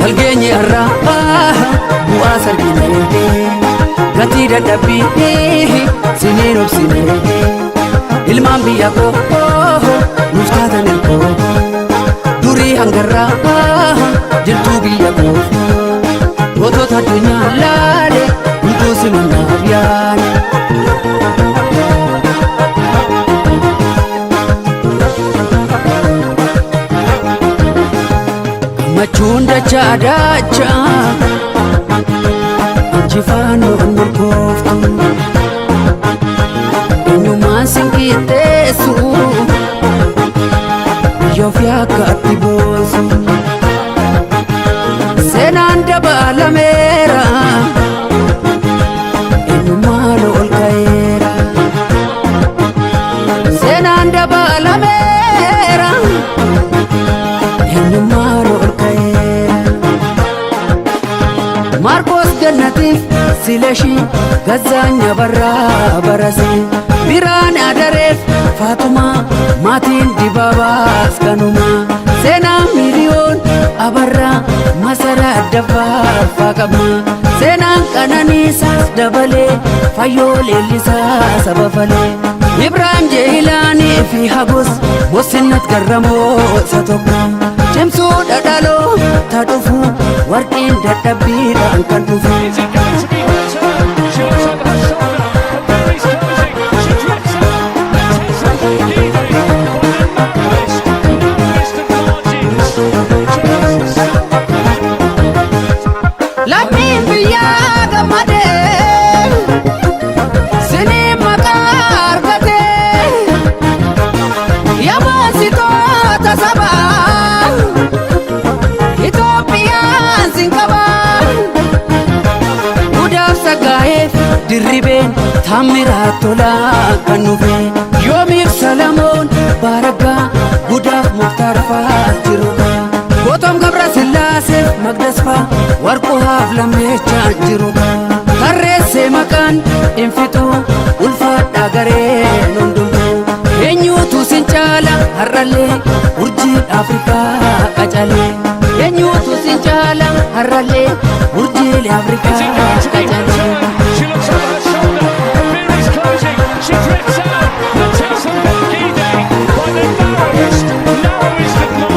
Walgeenyi irraa bu'aa sargine, gatii dadhabbii siniin obsine. Ilmaan biyya koo nuuf taatan ergoo, durii hangarraa jirtuu biyya koo. Gootota addunyaa laale, hunduu simannaaf yaane. Gammachuun dachaa dachaa, injifannoon milkooftu, eenyummaan sin qixxeessu, biyya ofii akka itti boonsu. Seenaan dabalameera, eenyummaan ol ka'eera. Seenaan dabalameera, eenyummaan ol ka'eera. Maarkos Gannatiif Silashii, Gazzaanya Barraa Barasee, Biraan Adareef Faatumaa, maatiin Dibaabaas kanumaa. Seenaa Miiliyoon Abarraa, Masaraa Daffaa qabna. Seenaan Qananiisaas dabalee, Fayyoo Leellisaa saba falee. Ibraayim Jeeyilaanii fi Hagos, Moosinnat Garramoo isa tokko. Cimsuu dhadhaloo ta dhufu, warqiin dadhabbiidhaan kan dhufu. Is it going to be her turn? She looks over her shoulder. The barrier's closing. She drifts out. Letesenbet Gidey by the narrowest, narrowest of margins. Just Lammiin biyyaa gammadee sinii maqaa argatee, yaboonsitoota sabaa Itoophiyaan sin qabaa. Gudaaf sagaa'eef Dirribeen, Taammiraa Tolaa kan dhufe, Yoomiif Salamoon Baaraggaa, Gudaaf Muktaar fa'aa jiruudha. Gootom Gabra Sillaaseef Magdas fa'aa, Warquu haaf Lammeechaan jiruudha. Tarreessee maqaan hin fixu, ulfaadhaa gareen hundumtuu. Eenyuutu sin caala har'allee, urjiin Afrikaa qacalee? Eenyuutu sin caala har'allee, urjiilee Afrikaa Is it going to be her qacalee? turn? She looks over her shoulder. The barrier's closing. She drifts out. Letesenbet Gidey by the narrowest, narrowest of margins.